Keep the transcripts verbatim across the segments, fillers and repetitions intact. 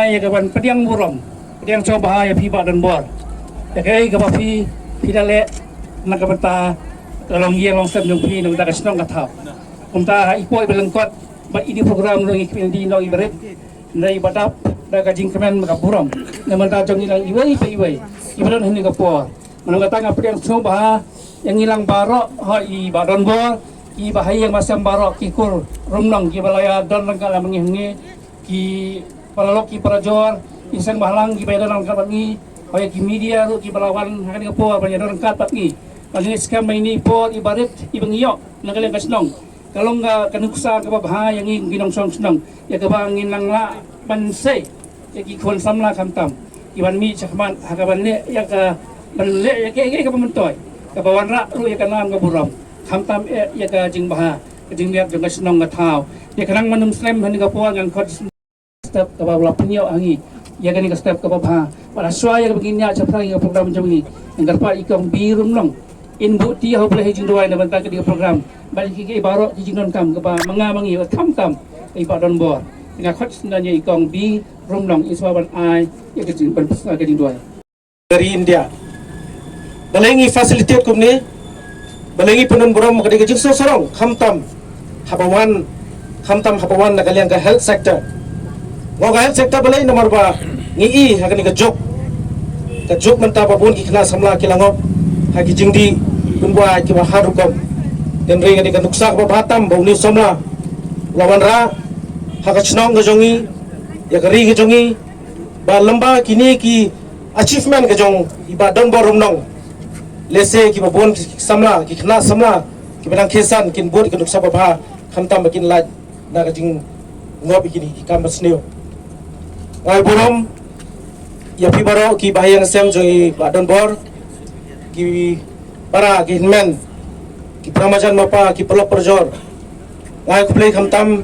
Ïa ka ban pdiang burom, pdiang sngewbha ïa phi Bah Donbor. Ïa kaei kaba phi, phi da leh na ka bynta ka longïing longsem jong phi na ka bynta ka shnong ka thaw. Kumta ha i por iba lyngkot bad ine i program ruh ngi kmen ïa i nongïalam barit. Nda iba dap da ka jingkmen bad ka burom na ka bynta jong ngi lang iwei pa iwei iba don ha kane ka por. Mano kata nga pdiang sngewbha ïa ngi lang baroh, ha i Bah Donbor, i Bah Haïing Bah Sem baroh, ki kur Rumnong kiba la ïa don ryngkat lem bad ngi hangne, ki paralok ki parajor, i seng bhalang kiba ïa don ryngkat bad ngi, ha ïa ki media ruh kiba la wan ha kane ka por ban ïa don ryngkat bad ngi. Bad ngi skhem ba ine i por iba rit iba ngi ïoh na ka liang ka shnong ka long ka, ka nuksa kaba bha ïa ngi ki nongshong shnong, ïa kaba ngin nang lah ban sei ïa ki khun samla khamtam ki ban mih shakhmat ha ka ban leh ïa ka, ban leh ïa ka, ïa kaba myntoi, kaba wanrah ruh ïa ka nam ka burom, khamtam eh ïa ka jingbha ka jingmiat jong ka shnong ka thaw. Ïa ka nang ban ym slem ha kane ka por ngan khot step kaba la pynïoh ha ngi ïa kane ka step kaba bha. Bad ha shuwa ïa kaba ngin ïa shaphrang ïa ka program jong ngi, ngan kyrpad ïa i Kong B. Rumnong in buh ti ha u Blei ha jingduwai na bynta kane ka program bad ïa kiei kiei baroh ki jingdonkam kaba ma nga ma ngi khamtam ïa i Bah Donbor. Nga khot sngewbha ïa i Kong B. Rumnong in sa ban ai ïa ka jing, ban pynshai ka jingduwai. Ka ri India. Balei ngi facilitate kumne? Balei ngi pyndon burom? Ka dei ka jingsngewsarong khamtam haba wan, khamtam haba wan na ka liang ka health sector. Nga ong ka health sector balei? Namar ba ngi i ha kane ka juk, ka juk mynta ba bun ki khynnah samla ki la ngop ha ki jingdih pynbuaid kiba har rukom. Hynrei ka dei ka nuksa kaba bha tam ba une u samla u la wanrah ha ka shnong ka jong ngi, ïa ka ri ka jong ngi, ba lyngba kine ki achievement ka jong i Bah Donbor Rumnong, lehse kiba bun ki samla, ki khynnah samla kiba dang khie san kin bud ïa ka nuksa ba bha khamtam ba kin lait na ka jingngop ïa kine ki kam basniew. Nga ai burom ïa phi baroh ki bahaïing sem jong i Bah Donbor, ki para ki hynmen, ki para marjan mapa, ki paralok parajor. Nga ai khublei khamtam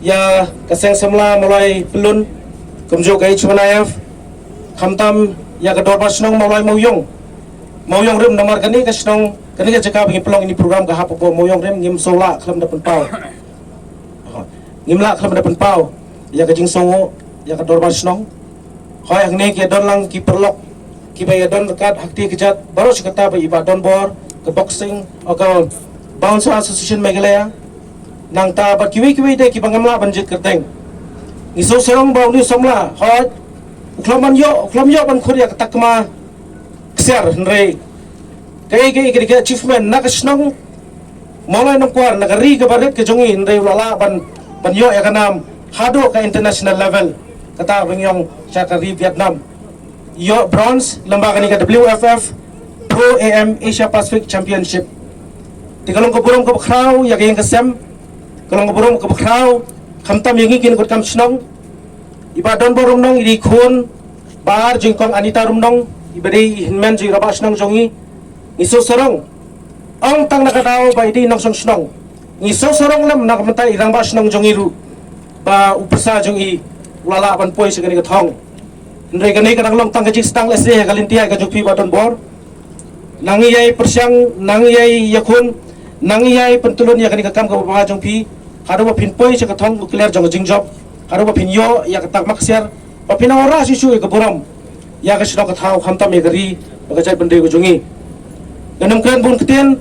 ïa ka seng samla Mawlai Pyllun, kumjuh ka H Y F, khamtam ïa ka dorbar shnong Mawlai Mawiong. Mawiong Rim, namar kane ka shnong, kane ka jaka ba ngi pynlong ine i program ka hap hapoh Mawiong Rim, ngim shu lah khlem da pynpaw. Ngim lah khlem da pynpaw ïa ka jingsngew ïa ka dorbar shnong. Hooid, hangne ki ïa don lang ki paralok kiba ïa don ryngkat ha kti kjat baroh shi katta, ba i Bah Donbor, ka boxing, o ka Bouncer Association Meghalaya. Nangta bad kiwei kiwei de kiba ngam lah ban jied kyrteng. Ngi sngewsarong ba une u samla, hooid, u khlem ban ïoh, u khlem ïoh ban khur ïa ka takma ksiar, hynrei kaei kaei ka dei ka achievement na ka shnong Mawlai Nongkwar, na ka ri kaba rit ka jong ngi, hynrei u la lah ban, ban ïoh ïa ka nam haduh ka international level. Kata ba ngi ong sha ka ri Vietnam. Ïoh bronze lyngba kane ka W F F Pro A M Asia Pacific Championship. Te ka long ka burom kaba khraw ïa ka ïing ka sem, ka long ka burom kaba khraw khamtam ïa ngi ki nongkutkam shnong. I Bah Donbor Rumnong i dei i khun ba ar jong i Kong Anita Rumnong, iba dei i hynmen jong i rangbah shnong jong ngi. Ngi sngewsarong, ym tang na ka daw ba i dei i nongshong shnong, ngi sngewsarong lem na ka bynta i rangbah shnong jong ngi ruh, ba u pyrsa jong i u la lah ban poi sha kane ka thong. Hynrei kane ka dang long tang ka jingsdang lehse ha ka lynti ka jong phi Bah Donbor. Nang ïai pyrshang, nang ïai ïakhun, nang ïai pyntylun ïa kane ka kam kaba bha jong phi, haduh ba phin poi sha ka thong u kliar jong ka jingjop, haduh ba phin ïoh ïa ka takma ksiar, ba phin wanrah shuh shuh ïa ka burom ïa ka shnong ka thaw, khamtam ïa ka ri bad ka jaitbynriew ka jong ngi. Ngan ym kren bun ktien.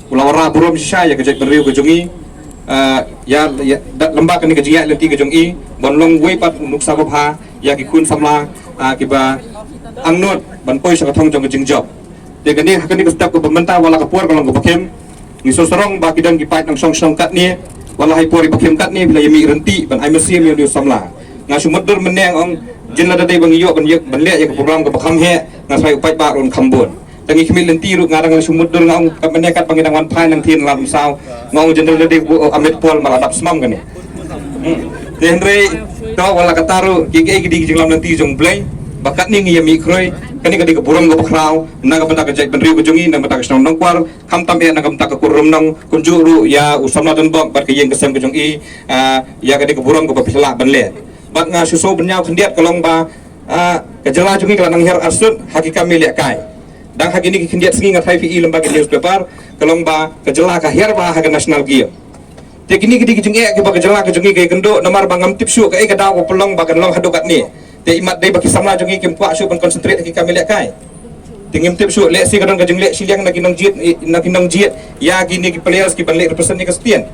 U la wanrah burom shisha ïa ka jaitbynriew ka jong i, ah, ïa, ïa, da, lyngba kane ka jingïaid lynti ka jong i, ban long uwei pat u nuksa ba bha ïa ki khun samla, ah, kiba angnud ban poi sha ka thong jong ka jingjop. Te kane, ha kane ka step kaba mynta, wat la ka por ka long kaba khim, ngi sngewsarong ba ki don ki paid nongshong shnong katne, Wat la ha i por i ba khim katne phi la ïa mih ryntih ban ai mynsiem ïa une u samla. Nga shu mutdur mynne nga ong jin lada dei ba ngi ïoh ban ïa, ban leh ïa ka program kaba kham heh, nga sa ïa u paidbah ruh un kham bun. Tang i khmih lynti ruh nga dang la shu mutdur nga ong kat mynne kat ba ngi dang wan phai nangthin la ym saw. Nga ong jin lada dei ba u Amit Paul ma la dap smam kane. Hmm. Te hynrei to wat la katta ruh ki, ki, ki dei ki jinglam lynti jong U Blei ba katne ngi ïa mih khroi. Kane ka dei ka burom kaba khraw na ka bynta ka jaitbynriew ka jong ngi, na ka bynta ka shnong Nongkwar, khamtam eh na ka bynta ka kur Rumnong, kumjuh ruh ïa u samla Donbok bad ka ïing ka sem ka jong i, ah, ïa ka dei ka burom kaba phi lah ban leh. Bad nga shu sngewbha ban ïa khyndiat ka long ba, ah, ka jylla jong ngi ka la nang hiar arsut ha ki kam ïalehkai. Dang ha kine ki khyndiat sngi nga tharai phi i lem bad ki newspaper, ka long ba ka jylla ka hiar bha ha ka National Game. Te kine ki dei ki jingeh kiba ka jylla ka jong ngi ka ïakynduh namar ba ngam tip shuh kaei ka daw ba pynlong ba kan long haduh katne. Te imat dei ba ki samla jong ngi kim kwah shuh ban concentrate ha ki kam ïalehkai. Te ngim tip shuh, lehse ka don ka jingleh shiliang na ki nongjied, na ki nongjied ïa kine ki players ki ban leh represent ïa ka state.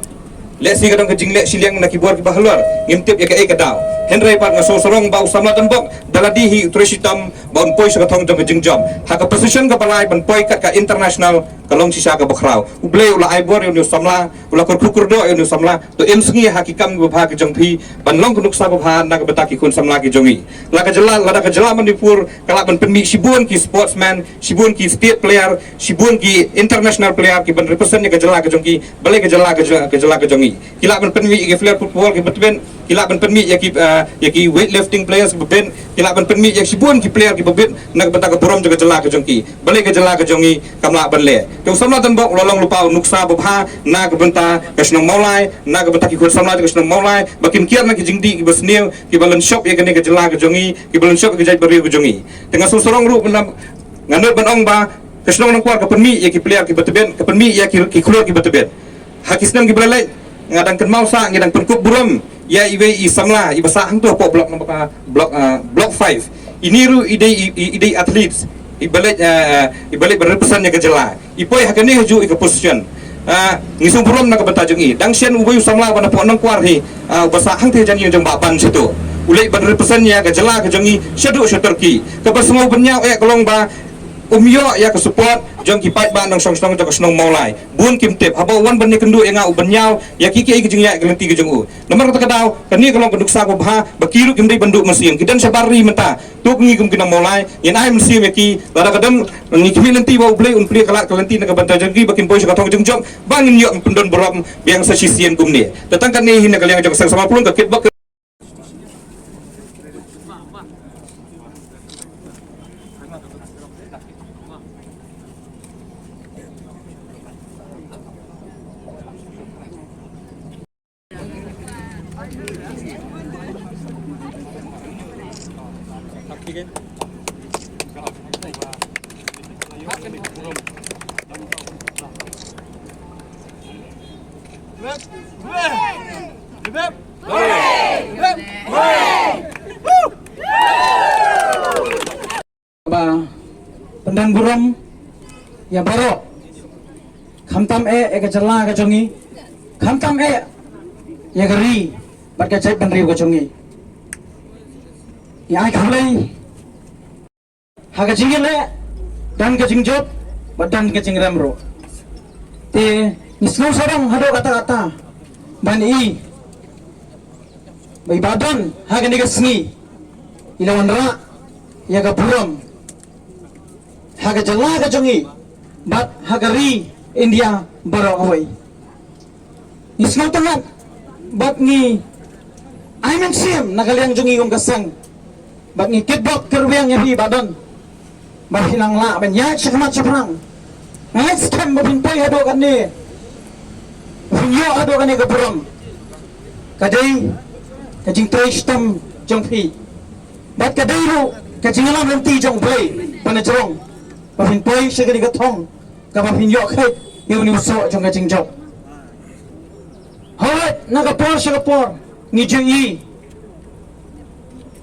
Lehse ka don ka jingleh shiliang na ki bor kiba halor. Ngim tip ïa kaei ka daw. Hynrei pat nga sngewsarong ba u samla Donbok da lade hi u trei shitom ba un poi sha ka thong jong ka jingjop ha ka position kaba lai ban poi kat ka international, ka long shisha kaba khraw. U Blei u la ai bor ïa une u samla, u la kyrkhu kyrdoh ïa une u samla. To im sngi ha ki kam kiba bha ki jong phi ban long ka nuksa ba bha na ka bynta ki khun samla ki jong ngi. La ka jylla, lada ka jylla Manipur ka lah ban pynmih shibun ki sportsman, shibun ki state player, shibun ki international player ki ban represent ïa ka jylla ka jong ki, balei ka jylla ka jylla, ka jylla ka jong ngi. Ki lah ban pynmih ïa ki player football kiba tbit, ki lah ban pynmih ïa ki, ah, ïa ki weightlifting players kiba bit, ki lah ban pynmih ïa shibun ki player kiba bit na ka bynta ka burom jong ka jylla ka jong ki. Balei ka jylla ka jong ngi kam lah ban leh? Te u samla Donbok u la long lypa u nuksa ba bha na ka bynta ka shnong Mawlai, na ka bynta ki khun samla jong ka shnong Mawlai ba kin kiar na ki jingdih kiba sniew kiba lynshop ïa kane ka jylla ka jong ngi, kiba lynshop ïa ka jaitbynriew ka jong ngi. Te nga sngewsarong ruh ban, nga nud ban ong ba ka shnong Nongkwar ka pynmih ïa ki player kiba tbit, ka pynmih ïa ki, ki khlur kiba tbit. Ha ki snem kiba la leit nga dang kynmaw sah ngi dang pynkup burom ïa iwei i samla iba sah hangto hapoh block number, ah, block, ah, block five. Ine ruh i dei i, i, i dei athletes iba leit, ah, iba leit ban represent ïa ka jylla. I poi ha kane hajuh ïa ka position. Ah, ngi sngewburom na ka bynta jong i. Dang shen uwei u samla uba na pdeng Nongkwar hi, ah, uba sah hangtei hajan ïing jong Bah Ban shato. U leit ban represent ïa ka jylla ka jong i shaduh sha Turkey. Kaba sngew bynñiaw eh ka long ba um ïoh ïa ka support jong ki paidbah nongshong shnong jong ka shnong Mawlai. Bun kim tip haba u wan ban ïakynduh ïa nga u bynñiaw ïa ki, ki, ki jingïaid ka lynti ka jong u. Namar kata ka daw kane ka long ka nuksa ba bha ba ki ruh kim dei ban duh mynsiem. Ki don shabar ri mynta. To ngi kum ki nong Mawlai ngin ai mynsiem ïa ki, lada ka don, ngi khmih lynti ba U Blei un plie ka lad ka lynti na ka bynta jong ki ba kin poi sha ka thong jingjop ba ngin ïoh pyndon burom biang sa shisien kumne. Te tang kane hi na ka liang jong ka Seng Samla Pulung ka kit bok. Ba pyndon burom ïa baroh, khamtam eh ïa ka jylla ka jong ngi, khamtam eh ïa ka ri bad ka jaitbynriew ka jong ngi. Ïa ai khublei ha ka jingïaleh, don ka jingjop bad don ka jingrem ruh. Te ngi sngewsarong haduh katta katta ban i ba i Bah Don ha kane ka sngi i la wanrah ïa ka burom ha ka jylla ka jong i bad ha ka ri India baroh kawei. Ngi sngewtynnat bad ngi ai mynsiem na ka liang jong ngi kum ka seng bad ngi kitbok kyrwiang ïa phi Bah Don. Ba phin nang lah ban ïaid shakhmat shaphrang. Nga ngeit skhem ba phin poi haduh kane, ba phin ïoh haduh kane ka burom. Ka dei ka jingtrei shitom jong phi bad ka dei ruh ka jingïalam lynti jong U Blei ba na jrong ba phin poi sha kane ka thong kaba phin ïoh kheit ïa une u soh jong ka jingjop. Hooid, na ka por sha ka por ngi ju i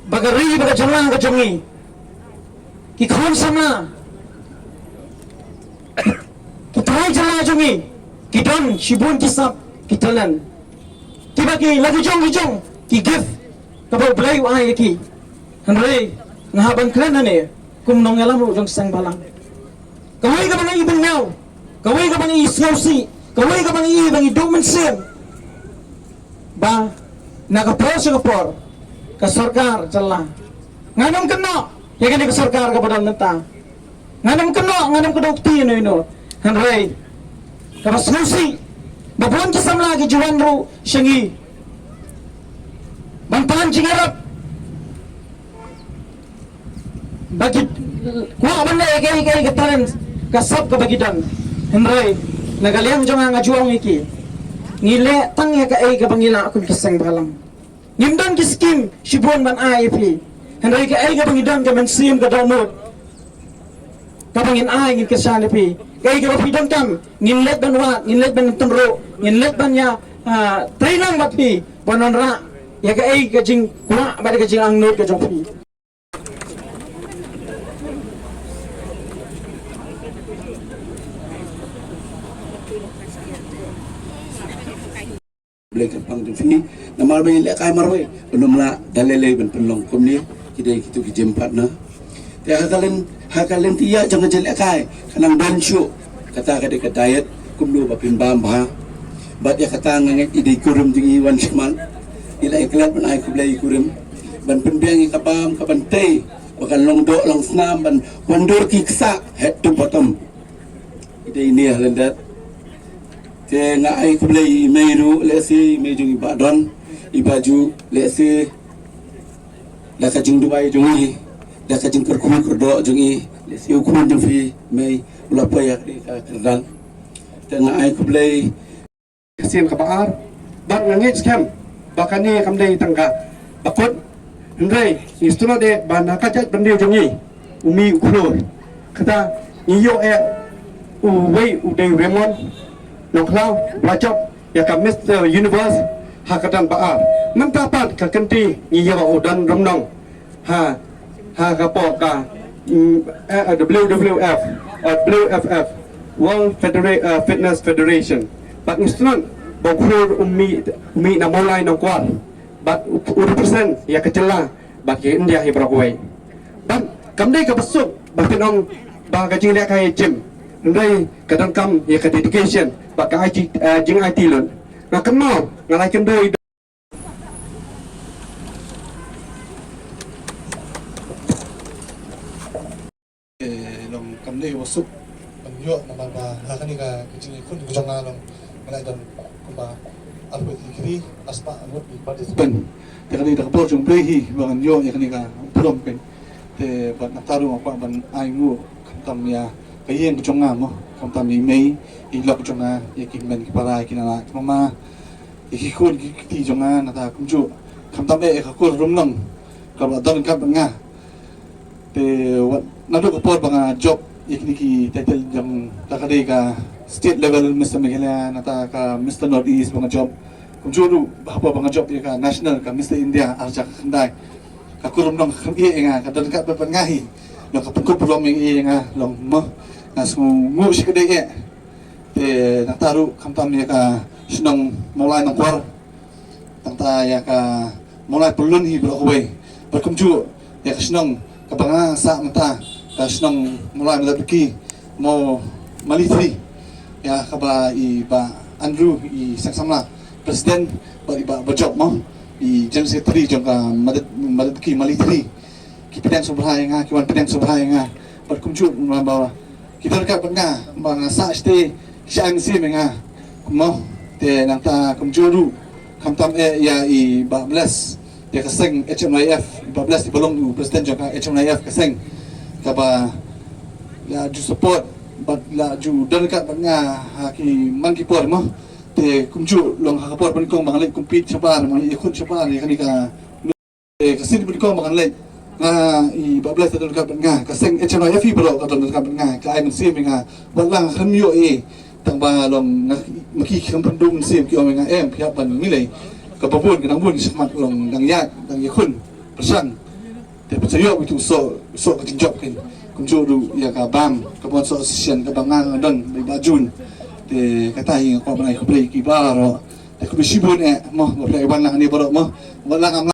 ba ka ri ba ka jylla ka jong ngi, ki khun samla, ki trai jylla jong ngi ki don shibun ki sap ki talent kiba ki la ki jong ki jong ki gift kaba U Blei u ai ïa ki. Hynrei nga hap ban kren hangne kum nongïalam ruh jong seng balang. Kawei kaba ngi bynñiaw, kawei kaba ngi sngewsih, kawei kaba ngi, ba ngi duh mynsiem. Ba na ka por sha ka por ka sorkar jylla ngan ym kynnoh ïa kane ka sorkar kaba don mynta. Ngan ym kynnoh, ngan ym kdew kti ïano ïano. Hynrei kaba sngewsih ba bun ki samla ki ju wan ruh sha ngi ban pan jingïarap ba ki kwah ban leh kaei kaei ka talent ka sap kaba ki don. Hynrei na ka liang jong nga nga ju ong ïa ki, ngi leh tang ïa kaei kaba ngi lah kum ki seng bhalang. Ngim don ki skim shibun ban ai ïa phi. Hynrei kaei kaba ngi don ka mynsiem ka dohnud kaba ngin ai ngin kyrshan ïa phi. Kaei kaba phi donkam ngin leit ban wad, ngin leit ban tynruh, ngin leit ban ïa, ah, trei lang bad phi ban wanrah ïa kaei ka jingkwah bad ka jingangnud ka jong phi. Blei kyrpang jong phi namar ba ngi lehkai marwei ban ym lah da lei lei ban pynlong kumne. Ki dei kitu ki gym partner. Te ha ka lyn, ha ka lynti ïa jong ka jingïalehkai ka nang don shuh kata ka dei ka diet kumno ba phin bam bha. Bad ïa kata nga ngeit i dei kurim jong ngi wan shmat. Ngi la ïa klet ban ai khublei ïa kurim ban pynbiang ïa ka bam ka ban tei ba kan long doh long snam ban wandur ki ksah head to bottom. I dei ine ha lyndet. Te nga ai khublei i mei ruh lehse i mei jong i Bah Don, i Bah Ju lehse da ka jingduwai jong i, da ka jingkyrkhu kyrdoh jong i lehse u khun jong phi mei u la poi ha ka kyrdan. Te nga ai khublei. Ka sien kaba ar bad nga ngeit skhem ba kane kam dei tang kaba kut. Hynrei ngi sngewthuh de ba na ka jaitbynriew jong ngi u mih u khlur. Kata ngi ïoh eh uwei u dei Raymond Nongkhlaw ba la jop ïa ka Mister Universe ha ka don ba ar. Mynta pat ka kynti ngi ïoh u Don Rymnong ha, ha ka por ka, mm, eh, eh, W W F, eh, W F F, World Federa-, eh, Fitness Federation. Bad ngi sngewthuh ba u khlur u mih, u mih na Mawlai Nongkwar bad u, u represent ïa ka jylla bad ka India hi baroh kawei. Bad kam dei kaba suk ba phin ong ba ka jingleh ka ïa gym, hynrei ka donkam ïa ka dedication bad ka ai ji-, eh, jingaiti lut. Nga kynmaw nga la ïakynduh Eh, long kam dei ba suk ban ïoh namar ba ha kane ka, ka jingïakhun ka jong nga long nga la don kumba arphew tylli ki ri, arspah ngut ki participant. Te ka dei da ka bor jong U Blei hi ba ngan ïoh ïa kane ka burom kein. Te bad nangta ruh nga kwah ban ai nguh khamtam ïa ka ïing ka jong nga mo, khamtam ïa i mei, i lok jong nga, ïa ki hynmen ki para, ïa ki nana ki mama, ïa ki khun ki kti jong nga, nangta kumjuh khamtam eh ïa ka kur Rymnong kaba don ryngkat bad nga. Te wat naduh ka por ba nga jop ïa kine ki title jong, la ka dei ka state level Mister Meghalaya, nangta ka Mister North East ba nga jop. Kumjuh ruh ha por ba nga jop ïa ka national, ka Mister India ar hajar khyndai, ka kur Rymnong ka kham ïeh ïa nga, ka don ryngkat bad nga hi. Long ka pynkup burom ïa nga, long mo, nga sngewnguh shikatdei eh. Te nangta ruh khamtam ïa ka shnong Mawlai Nongkwar, nangta ïa ka Mawlai Pyllun hi baroh kawei. Bad kumjuh ïa ka shnong kaba nga sah mynta, ka shnong Mawlai Madep Daki, Maw-, Mali Three, ïa kaba i Bah Andrew, i seng samla president, bad i Bah Bajop mo, i general secretary jong ka Madep, Madep Daki Mali Three. Ki pdiang sngewbha ïa nga, ki wan pdiang sngewbha ïa nga. Bad kumjuh namar ba ki don ryngkat bad nga, ba nga sah shatei ki shah ai mynsiem ïa nga. Mo, te nangta kumjuh ruh khamtam eh ïa i Bah Bless, ïa ka seng H M Y F, i Bah Bless i ba long u president jong ka H M Y F ka seng, kaba la ju support bad la ju don ryngkat bad nga ha ki man ki por mo. Te kumjuh long ha ka por ba nyngkong ba nga leit compete shabar, ba nga leit ïakhun shabar ïa kane ka Te ka sien ba nyngkong ba ngan leit, nga, i Bah Bless ka don ryngkat bad nga, ka seng H M Y F hi baroh ka don ryngkat bad nga, ka ai mynsiem ïa nga. Wat la nga khlem ïoh ei, tang ba long nga, ma ki kham pynduh mynsiem, ki ong ïa nga, em, phi hap ban, ngi lei, kaba bun, ka dang bun ki shakhmat, long dang ïaid, dang ïakhun pyrshang. Te pyrshang ïoh ïa uto u soh, soh ka jingjop kein. Kumjuh ruh ïa ka bam, ka Bamsud Association kaba nga nga don bad i Bah Jun. Te kata hi nga kwah ban ai khublei ïa ki baroh. Te khublei shibun eh mo, ba phi la wan lang hangne baroh mo. Wat la ngam